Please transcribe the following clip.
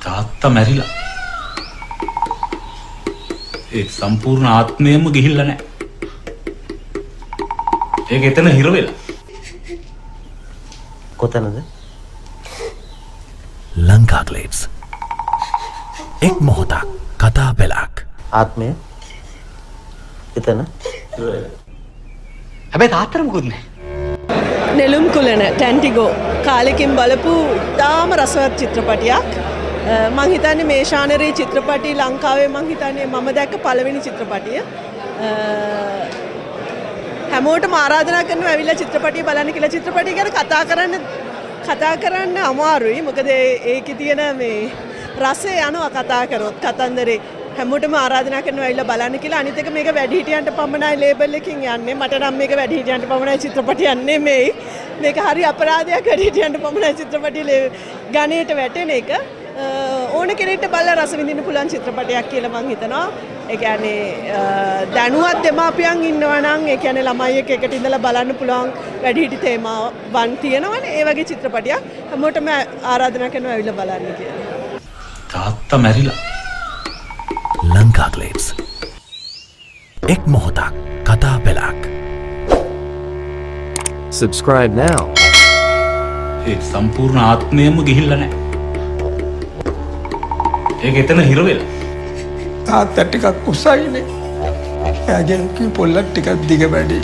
තාත්තා මැරිලා. ඒ සම්පූර්ණ ආත්මයම ගිහිල්ලා නැහැ. ඒක එතන හිර වෙලා. කොතනද? ලංකා ග්ලිට්ස්. එක් මොහොතක් කතා පෙළක්. ආත්මය එතන. හැබැයි තාත්තට මුකුත් නෑ. නෙළුම් කුලන ටැන්ටිගෝ කාලෙකින් බලපු ඉතාම රසවත් චිත්‍රපටියක්. මං හිතන්නේ මේ ශානරයේ චිත්‍රපටි ලංකාවේ මං හිතන්නේ මම දැක්ක පළවෙනි චිත්‍රපටිය. හැමෝටම ආරාධනා කරනවා ඇවිල්ලා චිත්‍රපටිය බලන්න කියලා. චිත්‍රපටිය ගැන කතා කරන්න අමාරුයි. මොකද ඒකේ තියෙන මේ රසය යනවා කතා කරොත් කතන්දරේ. හැමෝටම ආරාධනා කරනවා ඇවිල්ලා බලන්න කියලා. අනිත් එක මේක වැඩිහිටියන්ට පමණයි ලේබල් එකකින් යන්නේ. මට නම් මේක වැඩිහිටියන්ට පමණයි චිත්‍රපටියක් නෙමෙයි. මේක හරි අපරාධයක් වැඩිහිටියන්ට පමණයි චිත්‍රපටිය ගණයට වැටෙන එක. ඕන කෙනෙක්ට බලලා රස විඳින්න පුළුවන් චිත්‍රපටයක් කියලා මං හිතනවා. ඒ කියන්නේ දැනුවත් දෙමාපියන් ඉන්නවා නම්, ඒ කියන්නේ ළමයි එක්ක එකට ඉඳලා බලන්න පුළුවන් වැඩිහිටි තේමාවන් තියෙනවනේ. ඒ වගේ චිත්‍රපටියක්. හැමෝටම ආරාධනා කරනවා ඇවිල්ලා බලන්න කියලා. තාත්තා මැරිලා. ලංකා ග්ලිට්ස්. එක් මොහොතක් කතා පෙළක්. Subscribe now. ඒ සම්පූර්ණ ආත්මයම ගිහිල්ලා නැහැ. ඒක එතන හිර වෙලා. තාත්තා ටිකක් උසයිනේ. එයාගෙන් කිව් පොල්ලක් ටිකක් දිග වැඩි.